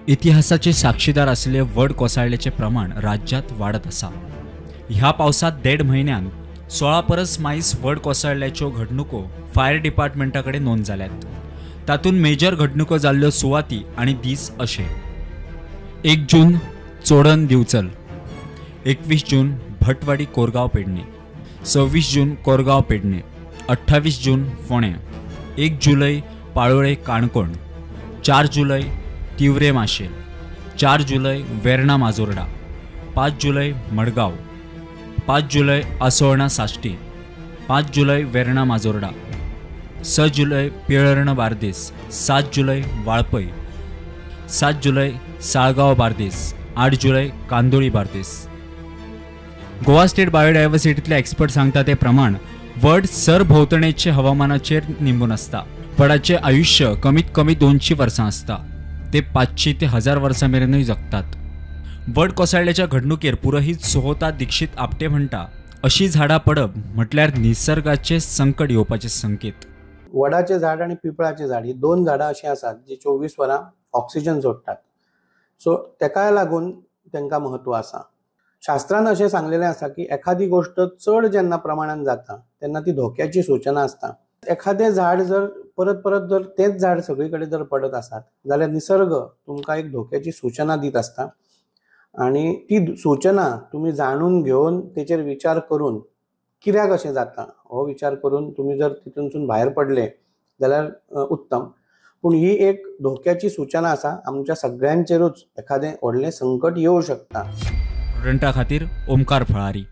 इतिहासाचे साक्षीदार आशिल्ले वड कोसळ्ळ्याचें प्रमाण राज्यांत वाडत आसा. ह्या पावसांत देड म्हयन्यांत 16 परस मायस वड कोसळ्ळ्याच्यो घडणुको फायर डिपार्टमेंटा कडेन नोंद जाल्यात. तातूंत मेजर घडणुको जाल्ल्यो सुवाती आनी दीस अशे: 1 जून चोडण दिवचल, 21 जून भटवाडी कोरगांव पेडणे, 26 जून कोरगांव पेडणे, 28 जून फोंडें, 1 जुलय पाळोळे काणकोण, 4 जुलय तिवरे माशेल, 4 जुलय वेर्णा माजोर्डा, 5 जुलय मडगांव, 5 जुलय असोळणा साश्टी, 5 जुलय वेर्णा माजोर्डा, 6 जुलय पिळर्ण बार्देस, 7 जुलय वाळपय, 7 जुलय साळगांव बार्देस, 8 जुलय कांदोळी बार्देस. गोवा स्टेट बायोडायव्हर्सिटीतले एक्सपर्ट सांगता ते प्रमाण वड सरभोंवतणेचे हवामानाचेर निंबून आसता. वडाचें आयुश्य कमीत कमी 200 वर्सां आसता. ते 500 ते 1000 वर्सां मेरेनूय जगतात. वड कोसळ्ळ्याच्या घडणुकेर पुरोहीत सोहोता दीक्षित आपटे म्हणटा, अशी झाडां पडप म्हटल्यार निसर्गाचे संकट येवपाचे संकेत. वडाचें झाड आनी पिपळाचें झाड ही दोन झाडां अशीं आसात जी 24 वरां ऑक्सिजन सोडटात. सो तेकाय लागून तांकां म्हत्व आसा. शास्त्रान अशें सांगलेलें आसा की एखादी गोश्ट चड जेन्ना प्रमाणान जाता तेन्ना ती धोक्याची सूचना आसता. एखादें झाड जर परत परत जर तेंच झाड सगळी कडेन जर पडत आसात जाल्यार निसर्ग तुमकां एक धोक्याची सूचना दीत आसता आनी ती सूचना तुमी जाणून घेवन तेचेर विचार करून कित्याक अशें जाता हो विचार करून तुमी जर तितूनसून भायर पडले जाल्यार उत्तम. पूण ही एक धोक्याची सूचना आसा, आमच्या सगळ्यांचेरूच एखादें व्हडलें संकट येवं शकता. प्रुडंटा खातीर ओमकार फळारी.